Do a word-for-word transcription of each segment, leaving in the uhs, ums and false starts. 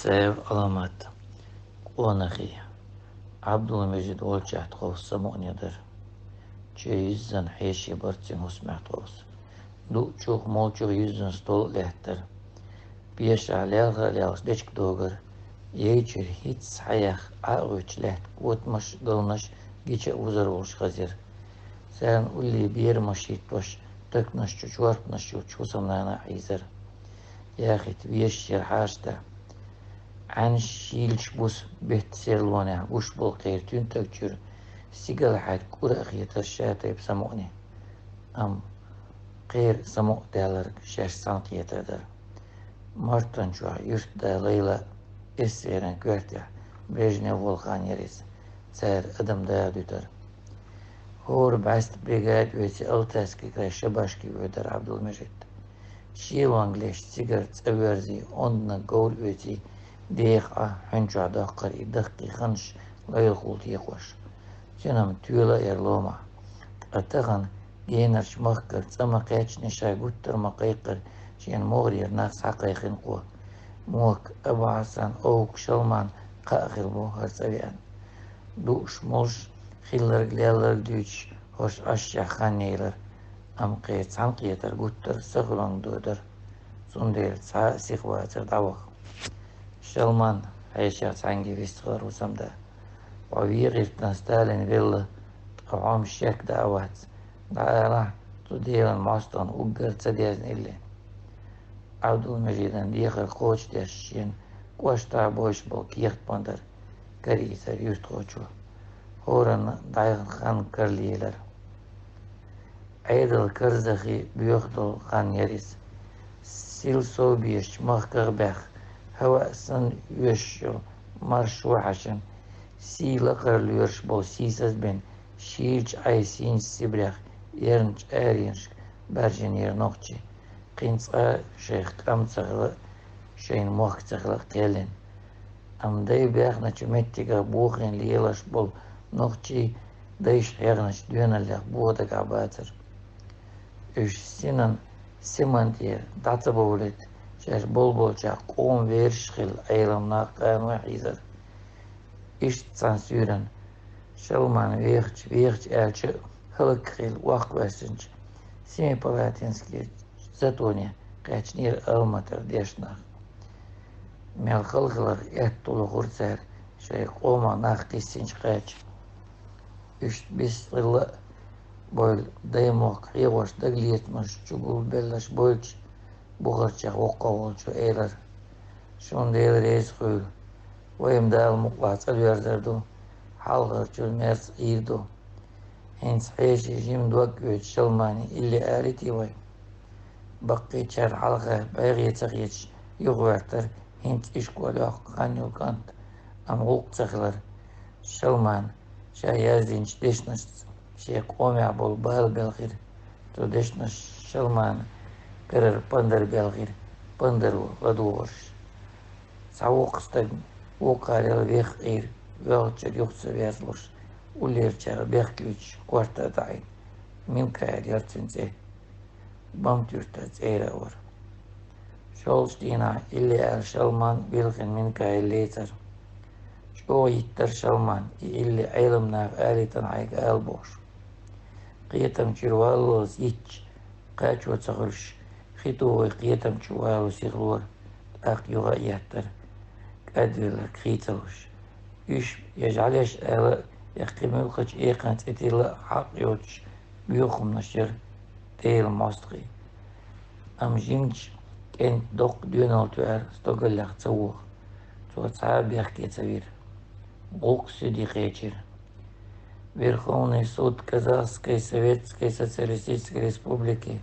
Цаев Аламат. Къонахий. Ӏабдул-Мажид волчахь тховса самукъане дара. Чу йиззан хьеший барцин хӀусамехь тховса. Дуъчух, молчух йиззан стол а лаьттара. Пешахь лаьлха а лаьллаш дечка догара. Яйчуьра хӀинцца хьаяьхна Ӏа а гӀуьттуш лаьтта котамаш а, галнаш а, гича а вузар волуш хазара. Царна улле берамаш хӀиттош, таканаш чу, чорпанаш чу хӀусамнана а хьийзара. Яхийта вешаш яра хьашташ. Ӏаьнаш шийлачу буса беттан серлонехь гуш болу кхеран туьнтаг чуьра стигала хьаьрга кӀура а хетара ша тайпа самукъане. Амма кхеран самукъа даьлларг шаьш цхьаьна кхетар дара. Мартан чохь юьртда Лайла эсэран коьртехь Брежнев волу хан яра иза, цара адам дагӀа дуьтара. ХӀора бӀаьста бригада оьций Алтайский край шабашке воьдара Ӏабдул-Мажид. Шелонга леш цигара цӀа воьрзий, онданан говр оьций, деха Ӏа хьуьн чохь доккхура и дахкий ханаш лайлахула текхош. Цуьнан тоьла а яра ломахь. Ткъа тахана генарчу махкара цӀа ма-кхеччинехь, ша гуттар а ма-кхайкхара, шена могӀарера нах схьакхайкхина кхо. Мохк, Абу-Хьасан, овка Шалман кхаъ хилла бу хӀара цӀа веана. Дууш, молуш хилларг, лелларг дуьйцуш, хӀорш Ӏашшехь хан яйлара, амма кхеран цхьаьна кхетар гуттар а сахуьланга додара, цундела цхьа а сиха вацара дӀаваха. Шалман, хьешех цхьаьнгге вистхилара хӀусамда. Хьо вен гӀиртан Сталин велла, ткъа хьо-м шек даа вац. ДӀаалахь, цу Делан мостагӀна уггар ца дезна илли. Ӏабдул-Мажидан дехар кхочушдеш шена кӀоштахь бойш болу кехат бан дара, карийцара юьртахочо. ХӀоранна дӀайхна хан карла елара. Ӏедал карзахе боьха долу хан яра иза. Сил совбезачу махках а баьхна, хӀаваъ санна оьшуш йолу маршо хьаьшна, сий лакхара лоьруш болу сийсаз бен, шийлачу Ӏай сийначу Сибрех эрначу аренашка баьржина яра нохчий, кхин цкъа а шайх кӀам ца хилла, шайна мохк ца хилла кхеллина. Амма дай баьхначу меттигах бохийна лелаш болу нохчий дайша хьегначу доьналлех боху дагахь бацара. Уьш синан симан тӀера дӀа ца бовлийта, шаьш болболчохь къоман вераш а хилла, Ӏеламнах, къано а хьийзара. Иштта цхьана суьйранна, Шалман вехача, вехача аьлча а, хӀаллакьхилла воккхавоьссинчу Семипалатинскан затоне кхаьчнера Алматара дешна нах. Мел хала хиларх аьтто лохура цара, шайн къомах нах кхиссинчу кхача. Уьш бисхилла а бойла, даймохк хьегӀош дагалецамаш чу гулбеллаш бойлучу бухарчех воккхаволчо элира: «Шуна Дела реза хуьлда, вай-м Дала мукъалахь цӀа доьрзур ду, хьалхарчун мерза Ӏийр ду. ХӀинца хьеший жима дог оьцуш Шалмане илли алийтий вай? Баккхийчара хьалха бӀегӀе ца хеташ юхагӀоьртара хӀинца ишкол йоккху хан йолу кӀант, амма гӀуллакх ца хилар. Шалман ша яздинчу дешнашца шен къомехь болу бала белхира, цу дешнаша Шалмана карара пандар белхира, пандаро ладогӀарш. Цхьа воккха стаг воккхарел веха Ӏийра, воьлхачуьра юха ца верзалуш, уллерачара бехке оьцуш корта а даӀийна. Минкаил яра цуьнан цӀе. Бамтуьртара цӀера а вара». ШолгӀачу дийнахь илли аьлла Шалман, Билхин Минкаил лецара. ЧӀогӀа йиттара Шалман, и илли Ӏеламнаха алийтина хьайга ала бохуш. Кхетам чуьра валлалц йитча, кхачо ца хуьлуш, хи тухий кхетам чу вало сихлора, тӀаккха юха а еттара, кӀадвелларг хи ца луш. Уьш я жӀаьлеш ала а, я кхин муьлххачу экханца тӀетилла а хьакъ йоцуш боьха хӀуманаш яра, Делан мостагӀий. Амма жимачу кӀентан доккха доьналла тоьар стогаллех ца воху. Цо цхьа а бехке ца вира. ГӀуллакх суьде кхечира. Верховный суд Казахской Советской Социалистической Республики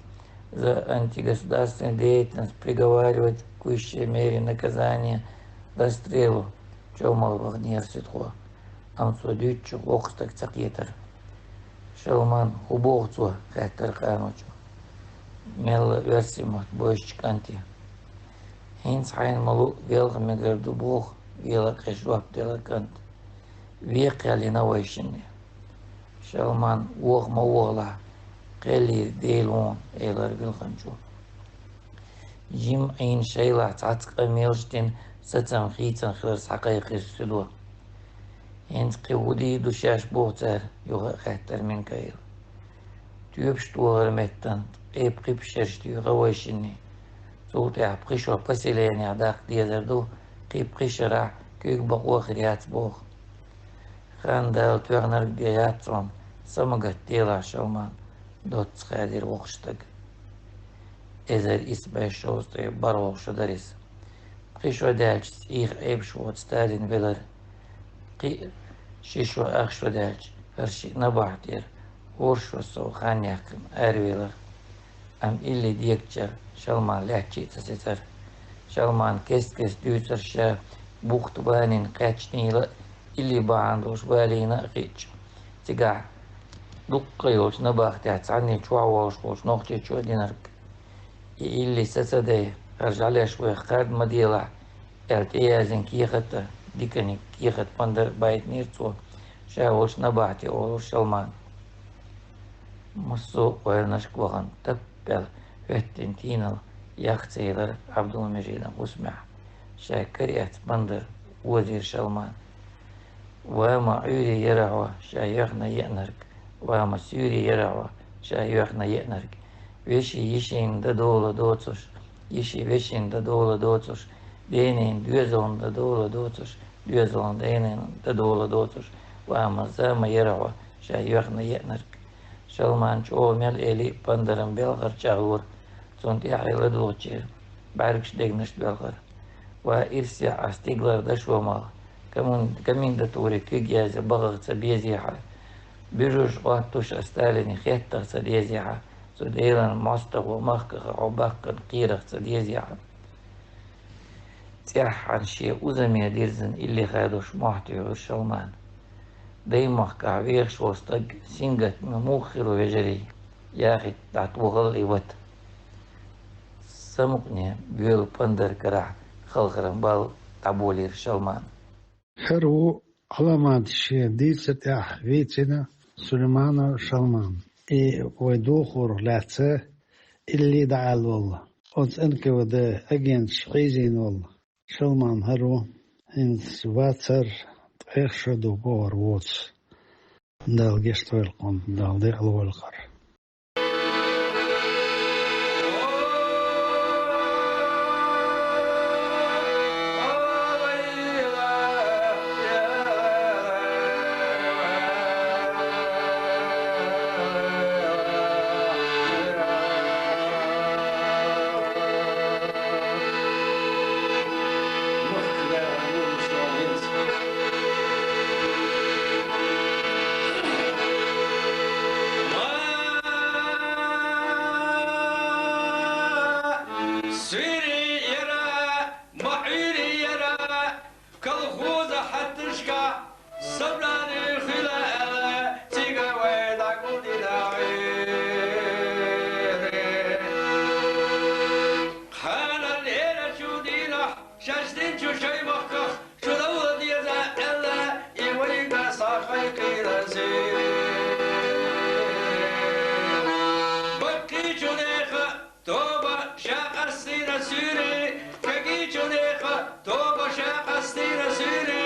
за антигосударственную деятельность приговаривает к высшей мере наказания расстрелу, чомал ваханера суьдхо. Амма цо дуьйцучух воккха стаг ца кхетара. «Шалман, хӀун боху цо?» — хаьттара къаночо. Мелла оьрсийн мотт бойшучу кӀанте. «ХӀинца хьайна ма луъу велха мегар ду боху», — вела кхе жоп делла кӀант. «Векхъял йина вайшинна». «Шалман, воха ма вохалахь, кхел йийр Дела вон», — элира Билханчо. Жима Ӏийна шайлахь цхьацца къамелаш дина, Сацам хийцам хилар схьакхайкхира Сидо. «ХӀинца кхин хӀун дийр ду шаьш?» — боху цара, юха а хаьттира Минкаила. Тоьпаш тохара меттан ткъе пхи шераш туьйхира вайшинний. Цул тӀаьхьа пхи шо поселенехь даккха дезар ду, кхин пхи шарахь куьйга бакъо а хир яц боху. Хан Дала тоьхнарг де яц хьуна, са ма гатделахь, Шалман, доцца хаьдира воккхачу стага. Эзар исс бӀе шовзткъе бархӀалгӀа шо дара иза. Пхи шо даьлча, цӀийх Ӏебаш воцу Сталин велара. Кхин а ши шо, ах шо даьлча, хӀара шиъ набахтера хӀора шо сов хан яьккхина аравелира. Амма илли дегачара Шалман лаьттачу а ца сецира. Шалман кест-кеста дуьйцура ша бухта ванина кхаьчнийла а, илли бахьана долуш валийна а хиъча. Цигахь дуккха а йолчу набахтехь цхьанне чохь волуш волчу нохчичо динарг. И илли са ца дай, хӀара жӀаьлеш вайх кхарда ма делахь, аьлла тӀеязйина кехат а, диканиг кехат, пандар а байтинера цо, ша волчу набахте олура Шалмана. Массо а ойланашка вахана, таппел хӀоьттина тийналла яха ца елира Ӏабдулмажидна хӀусамехь. Шайн караэцна пандар возийра Шалмана. Ва ма Ӏуьйре яра хьо, ша йоьхна еанарг, ва ма суьйре яра хьо, ша йоьхна еанарг. Вешин йишин дан дола доцуш, йишин вешин дан дола доцуш, денин доьзална дан дола доцуш, доьзална денин дан дола доцуш, ва ма зама яра хьо, ша йоьхна еанарг. Шалман чӀогӀа мел эли а, пандаран белхар чӀагӀлора, цунна тӀаьхье ладугӀучеран бӀаьргаш дегнаш доьлхура. Ва ирсе Ӏа стигалара дашо малх, комин-, комендатуре куьг язъян бахах ца безехьа, буьржаш гӀоттуш а Сталине хеттах ца дезехьа, цу Делан мостагӀа махках хьо баккхина кхерах ца дезехьа. ЦӀеххьана шен узаме дирзина илли хадош мохь туьйхира Шалмана. Даймахкахь вехаш волу стаг сингаттаме муха хир ву, вежарий, яхийта дӀатохал и вата. Самукъане боьлу пандар карахь халхаран бал дӀаболийра Шалмана. ХӀара ву Ӏаламат шен дийцар тӀехь вийцина Сулейманов Шалман. И вай духурх лаьцна илли дӀаала волу, оцу Н К В Д агенташ хьийзийна волу Шалман хӀара ву, хӀинца вацара, ткъех шо ду бохура воцу. Дала гечдойла кхунна, Дала декъала войла хӀара. Суьйре яра, ма Ӏуьйре яра, колхоза хьатташкахь собрани хуьла аьлла, цига вай дӀагулдина Ӏуьйре. Кхана лерачу дийнахь шаьш динчу шайн махках шу довла деза аьлла, и вайга схьакхайкхийра суьйре. Баккхийчу нехан тоба ша къастийра суьйре, кегийчу нехан тоба ша къастийра суьйре,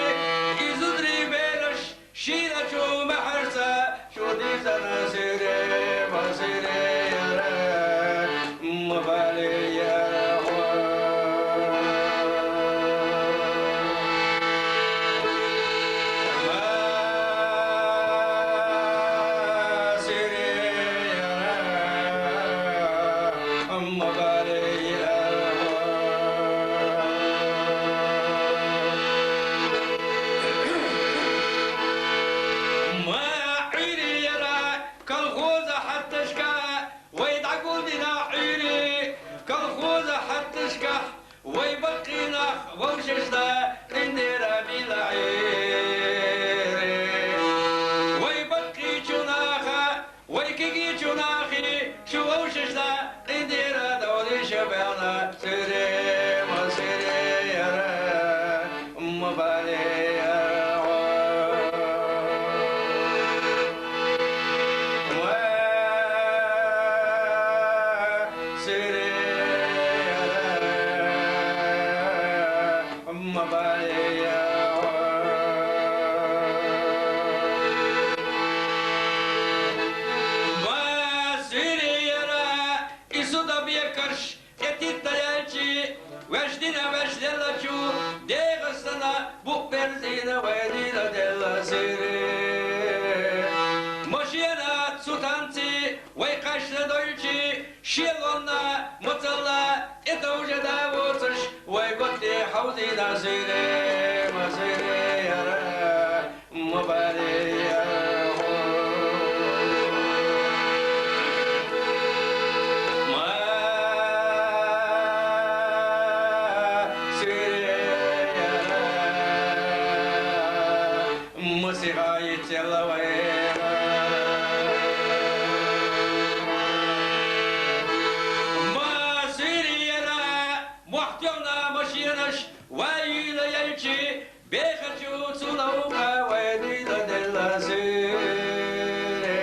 и зударий бераш шийначу махьарца шу дийцина суьйре, ма суьйре яра, ма бале яра хьо. Ма суьйре яра, ма бале яра хьо. Ма Ӏуьйре яра, колхоза хьатташка вай дӀагулдина Ӏуьйре, колхоза хьатташкахь вай баккхий нах вовшашна къиндера бина Ӏуьйре. Вай баккхийчу наха, вай кегийчу нахе шу вовшашна къиндера довлийша баьхна суьйре, ма суьйре яра, ма бале яра хьо. Ма суьйре яра, ма Ма суьйре яра, и суда бекаш, тӀетитта яьлча, ваьш дина ваьш лелачу, ДегӀастана букъ берзийна вай дийла делла суьйре. Машена цу танци вай кхаьчна дойлчи, шелонна, мацалла, тӀетовжа да воцаш, вай готти хьовзийна суьйре, ма суьйре яра, ма баре яра. Ма суьйре яра. Масиха йицелла вай. Ма суьйре яра, мохтёвна машенаш, вай юйла яьлчи, бехачу цу лавкъа вай дийла делла суьйре.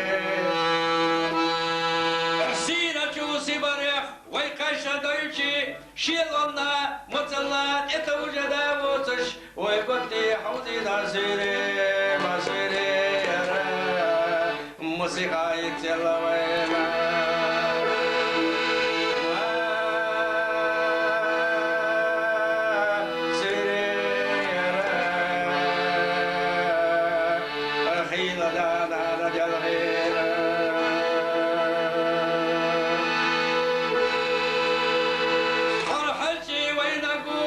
Сийначу Сибарех вай кхаьчна дойлчи, шелонна, мацалла, тӀетовжа да воцаш, вай готти хьовзийна суьйре, ма суьйре яра, масиха йицелла вайна. Ма суьйре яра, хила да нана делхира. Хьал хьалчи вайнагу,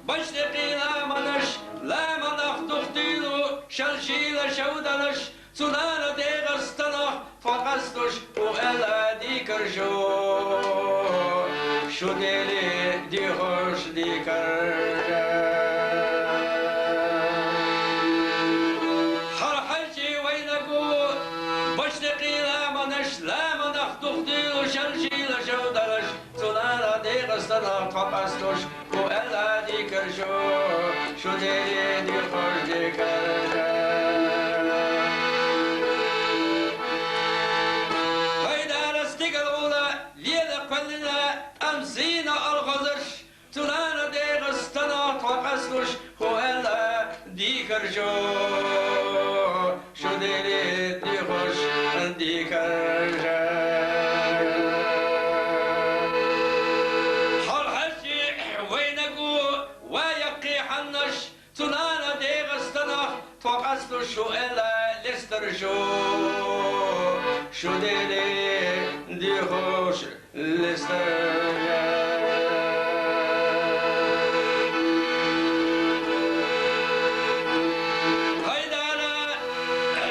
башни къила манаш, ламанах тухтилу, шал шила шавдалаш, цунара ДегӀастанах тхо къастуш, у эла дикар шу, шу дели дихуш дикар. Хьал хьалчи вайнагу, башни къила манаш, ламанах тухтилу, шал шила шавдалаш, цунара ДегӀастанах тхо къастуш, у эла дикар шу, шу дели дихуш дикар. Хьайдара стигал гӀула лела кхоьллина, тӀам сийна алхазарш, цунара ДегӀастанах тхо къастуш, у эла дикар шу, шу дели дихуш дикар. Хьал хьалчи вайнагу, ва яккхи хьаннаш, цунара ДегӀастанах тхо къастуш, у эла лестар шу, шу дели дихуш лестар. Хьайдара, э,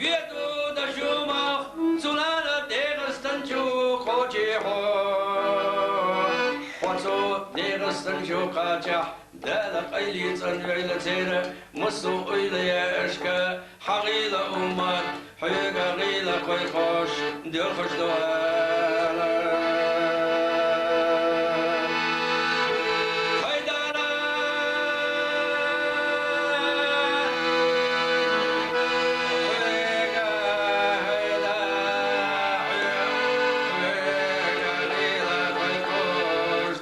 веду дашумах, цунара ДегӀастанчу кхочи хьо. Хьо цу ДегӀастанчу кхачахь, Дала къайле цӀанвейла церан, массо а уйла яшка, хьан гӀийла уммат, хьоьга гӀийла кхойкхош, доьрхаш ду ала. Хьайдара! Хьоьга, хьайда, хьоьга, хьоьга гӀийла кхойкхош,